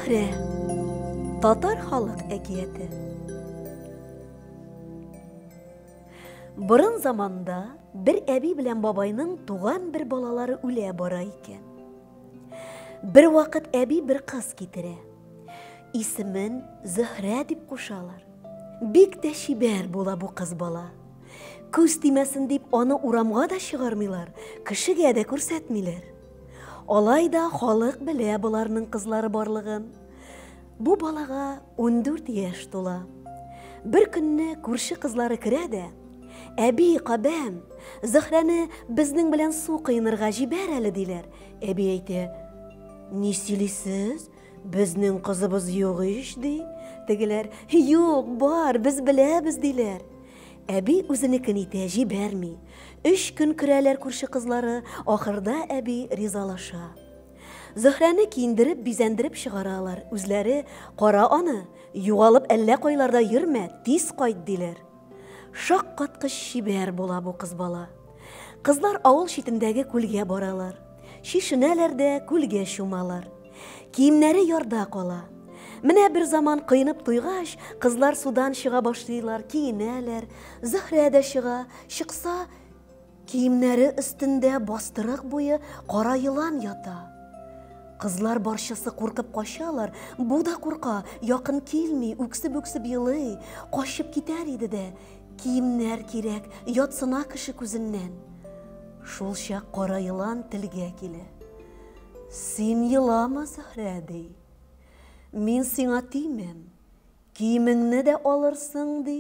Зөһрә. Татар халык әкияте. Борын заманда бер әби белән бабайның туган бер балалары үлә бара икән. Бер вакыт әби бер кыз китерә. Исемен Зөһрә дип кушалар. Бик тә чибәр була бу кыз бала. Күз тимәсен дип аны урамга да чыгармыйлар, кешегә дә күрсәтмиләр. Алай да халык белә боларның кызлары барлыгын. Бу балага 14 яшь тула. Бер көнне күрше кызлары керә дә, Әби, кабәм, Зөһрәне безнең белән су коенырга җибәр әле, диләр. Әби әйтә, Ни сөйлисез? Безнең кызыбыз юк ич, ди. Тегеләр, Юк, бар, без беләбез, диләр. Әби үзенекен итә, җибәрми. Өч көн керәләр күрше кызлары, ахырда әби ризалаша. Зөһрәне киендереп, бизәндереп чыгаралар. Үзләре, кара аны, югалып әллә кайларда йөрмә, тиз кайт, диләр. Шаккаткыч чибәр була бу кыз бала. Кызлар авыл читендәге күлгә баралар. Чишенәләр дә күлгә чумалар. Киемнәре ярда кала. Менә бер заман коенып туйгач, кызлар судан чыга башлыйлар, киенәләр. Зөһрә дә чыга. Чыкса, киемнәре өстендә бастырык буе кара елан ята. Кызлар барчасы куркып качалар, бу да курка, якын килми, үксеп-үксеп елый, качып китәр иде дә, киемнәр кирәк, ятсына кеше күзеннән. Шул чак кара елан телгә килә. Син елама, Зөһрә, ди. Мин сиңа тимәм. Киемеңне дә алырсың, ди.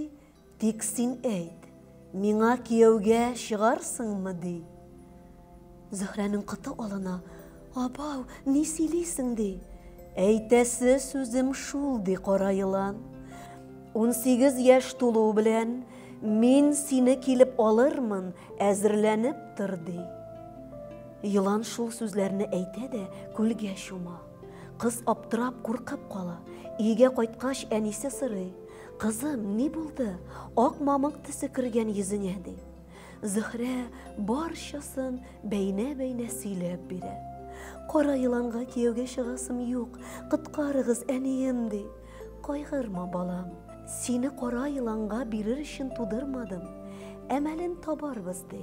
Тик син әйт, миңа кияүгә чыгарсыңмы, ди. Зөһрәнең коты алына. Абау, ни сөйлисең, ди. Әйтәсе сүзем шул, ди кара елан. 18 яшь тулу белән мин сине килеп алырмын, әзерләнеп тор, ди. Елан шул сүзләрне әйтә дә күлгә чума. Кыз аптырап, куркып кала. Өйгә кайткач, әнисе сорый: "Кызым, ни булды? Ак мамык төсе кергән йөзеңә", ди. Зөһрә барчасын бәйнә-бәйнә сөйләп бирә. Кара еланга кияүгә чыгасым юк, коткарыгыз, әнием, ди. Кайгырма, балам, сине кара еланга бирер өчен тудырмадым. Әмәлен табарбыз, ди.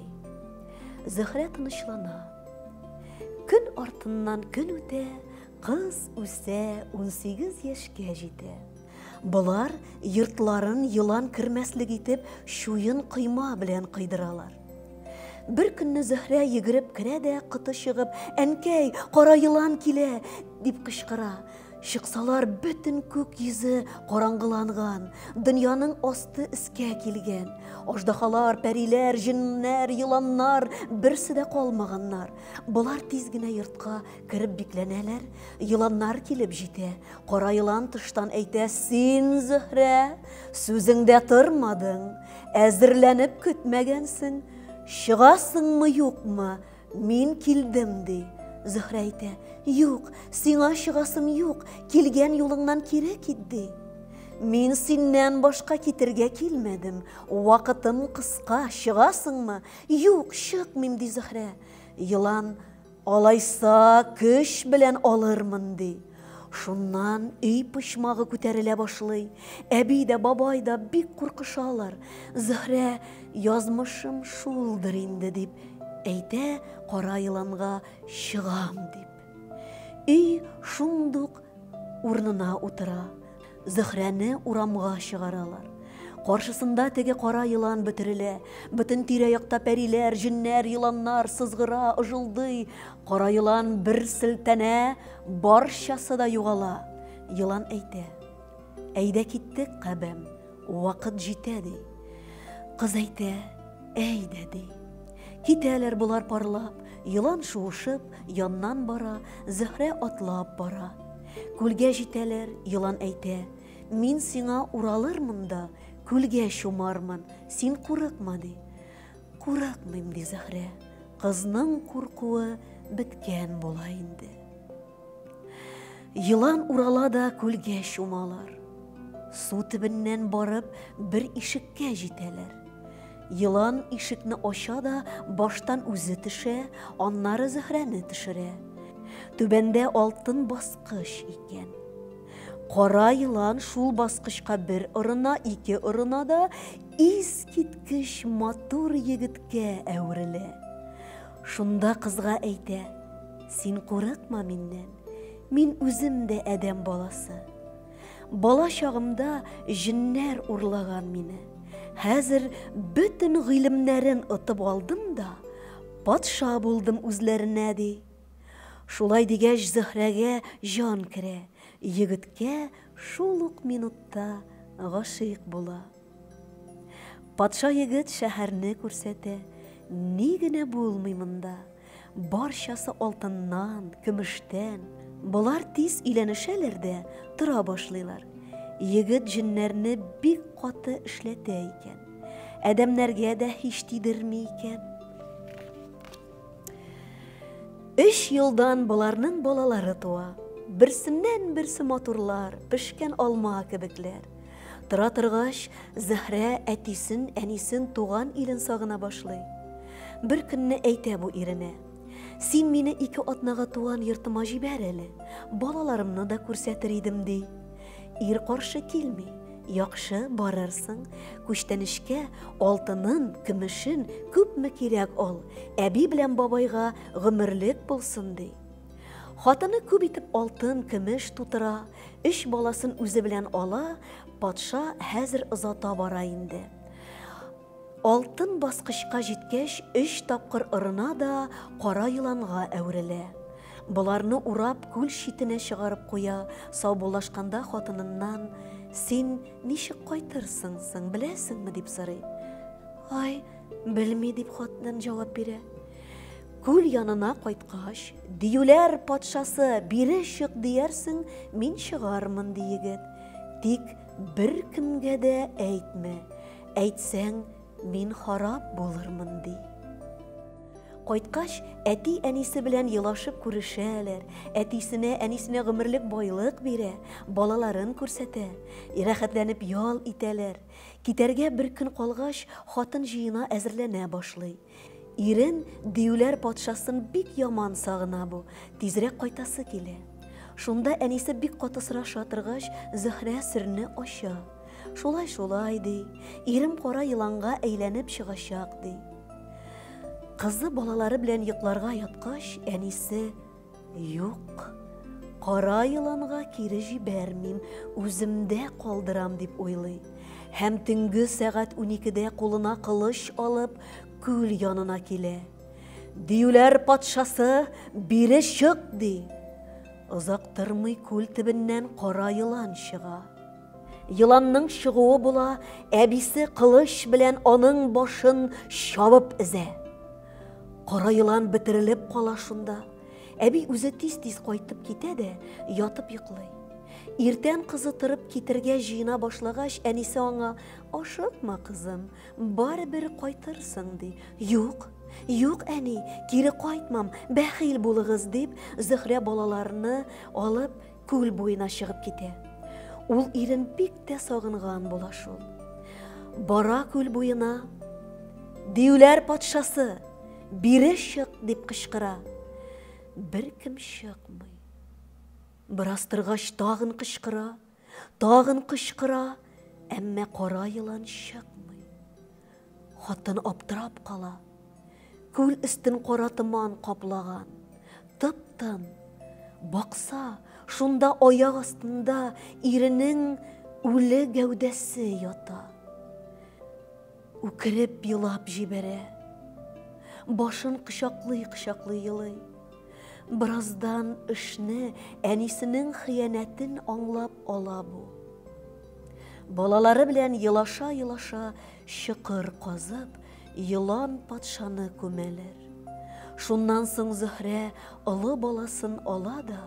Зөһрә тынычлана. Көн артыннан көн үтә, кыз үсә, 18 яшькә җитә. Болар йортларын елан кермәслек итеп чуен койма белән койдыралар. Бер көнне Зөһрә йөгереп керә дә коты чыгып, "Әнкәй, кара елан килә!" дип кычкыра. Чыксалар, бөтен күк йөзе караңгыланган, дөньяның асты өскә килгән. Аждахалар, пәриләр, җеннәр, еланнар берсе дә калмаганнар. Болар тиз генә йортка кереп бикләнәләр. Еланнар килеп җитә. Кара елан тыштан әйтә: "Син, Зөһрә, сүзеңдә тормадың, әзерләнеп көтмәгәнсең. Чыгасыңмы, юкмы? Мин килдем, ди. Зөһрә әйтә, юк, сиңа чыгасым юк, килгән юлыңнан кире кит, ди. Мин синнән башка китергә килмәдем, вакытым кыска, чыгасыңмы? Юк, чыкмыйм, ди Зөһрә. Елан, алайса, көч белән алырмын, ди. Шуннан өй почмагы күтәрелә башлый. Әби дә, бабай да бик куркышалар. Зөһрә, язмышым шулдыр инде, дип әйтә кара еланга чыгам дип. Өй шундук урынына утыра. Зөһрәне урамга чыгаралар. Каршысында теге кара елан бөтерелә. Бөтен тирә-якта пәриләр, җеннәр, еланнар сызгыра, ыжылдый. Кара елан бер селтәнә, барчасы да югала. Елан әйтә: "Әйдә киттек, кабәм, вакыт җитә", ди. Кыз әйтә: "Әйдә", ди. Китәләр болар парлап, елан шуышып, яннан бара, Зөһрә атлап бара. Күлгә җитәләр, елан әйтә: "Мин сиңа уралырмын да, күлгә чумармын, син курыкма", ди. Курыкмыйм, ди Зөһрә. Кызның куркуы беткән була инде. Елан урала да күлгә чумалар. Су төбеннән барып бер ишеккә җитәләр. Елан ишекне ача да баштан үзе төшә, аннары Зөһрәне төшерә. Түбәндә алтын баскыч икән. Кара елан шул баскычка бер орына, ике орына да искиткеч матур егеткә әверелә. Шунда кызга әйтә, Син курыкма миннән, мин үзем дә адәм баласы. Бала чагымда җеннәр урлаган мине. Хәзер бөтен гыйлемнәрен отып алдым да, патша булдым үзләренә, ди. Шулай дигәч, Зөһрәгә җан керә, егеткә шул ук минутта гашыйк була. Патша егет шәһәрне күрсәтә, ни генә булмый монда. Барчасы алтыннан, көмештән. Болар тиз өйләнешәләр дә тора башлыйлар. Егет җеннәрне бик каты эшләтә икән. Адәмнәргә дә һич тидерми икән. Өч елдан боларның балалары туа. Берсеннән берсе матурлар, пешкән алма кебекләр. Тора торгач, Зөһрә әтисен, әнисен, туган илен сагына башлый. Бер көнне әйтә бу иренә: "Син мине ике атнага туган йортыма җибәр әле, балаларымны да күрсәтер идем", ди. Ир каршы килми. Яхшы, барырсың. Күчтәнечкә алтынын, көмешен күпме кирәк ал, әби белән бабайга гомерлек булсын, ди. Хатыны күп итеп алтын, көмеш тутыра, өч баласын үзе белән ала, патша хәзер озата бара инде. Алтын баскычка җиткәч, өч тапкыр орына да кара еланга әверелә. Боларны урап күл читенә чыгарып куя, саубуллашканда хатыныннан, Син ничек кайтырсың соң, беләсеңме, дип сорый. Ай, белми, дип хатын җавап бирә. Күл янына кайткач, диюләр патшасы, бире чык диярсең, мин чыгармын, ди егет. Тик беркемгә дә әйтмә. Әйтсәң, мин харап булырмын, ди. Кайткач, әти-әнисе белән елашып күрешәләр, әтисенә, әнисенә гомерлек байлык бирә, балаларын күрсәтә. Рәхәтләнеп ял итәләр. Китәргә бер көн калгач, хатын җыена әзерләнә башлый. Ирен, диюләр патшасын бик яман сагына бу, тизрәк кайтасы килә. Шунда әнисе бик каты сораша торгач, Зөһрә серне ача. Шулай-шулай, ди, ирем кара еланга әйләнеп чыгачак, ди. Кызы балалары белән йокларга яткач, әнисе, Юк, кара еланга кире җибәрмим, үземдә калдырам, дип уйлый. Һәм төнге сәгать уникедә кулына кылыч алып, күл янына килә. Диюләр патшасы, бире чык, ди. Озак тормый күл төбеннән кара елан чыга. Еланның чыгуы була, әбисе кылыч белән аның башын чабып эзә. Кара елан бетерелеп кала шунда. Әби үзе тиз-тиз кайтып китә дә, ятып йоклый. Иртән кызы торып китергә җыена башлагач, әнисе аңа, Ашыкма, кызым, барыбер кайтырсың, ди. Юк, юк, әни, кире кайтмам, бәхил булыгыз, дип, Зөһрә балаларны алып, Күл буена чыгып китә. Ул ирен бик тә сагынган була шул. Бара күл буена. Диюләр патшасы, бире чык, дип кычкыра. Беркем чыкмый. Бераз торгач тагын кычкыра, тагын кычкыра, әмма кара елан чыкмый. Хатын аптырап кала. Күл өстен кара томан каплаган. Тып-тын. Бакса, шунда аяк астында иренең үле гәүдәсе ята. Үкереп елап җибәрә. Башын кочаклый-кочаклый елый. Бераздан эшне, әнисенең хыянәтен аңлап ала бу. Балалары белән елаша-елаша чокыр казып, елан патшаны күмәләр. Шуннан соң Зөһрә олы баласын ала да,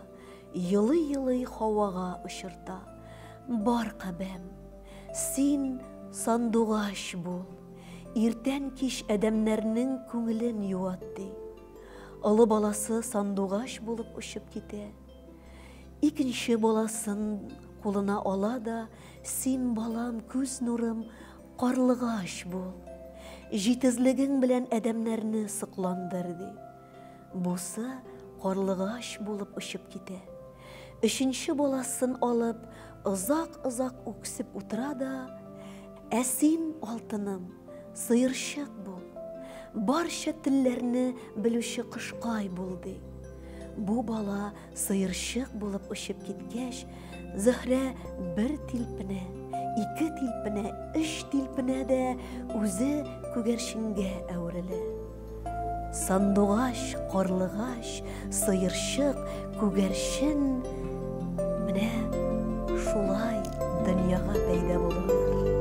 елый-елый һавага очырта. Бар, кабәм, син сандугач бул, иртән-кич адәмнәрнең күңелен юат, ди. Олы баласы сандугач булып очып китә. Икенче баласын кулына ала да, Син, балам, күз нурым, карлыгач бул. Җитезлегең белән адәмнәрне сокландыр, ди. Бусы карлыгач булып очып китә. Өченче баласын алып, озак-озак үксеп утыра да, Ә син, алтыным, сыерчык бул, барча телләрне белүче кошкай бул, ди. Бу бала сыерчык булып очып киткәч, Зөһрә бер тилпенә, ике тилпенә, өч тилпенә дә үзе күгәрченгә әверелә. Сандугач, карлыгач, сыерчык, күгәрчен менә шулай дөньяга пәйда булалар.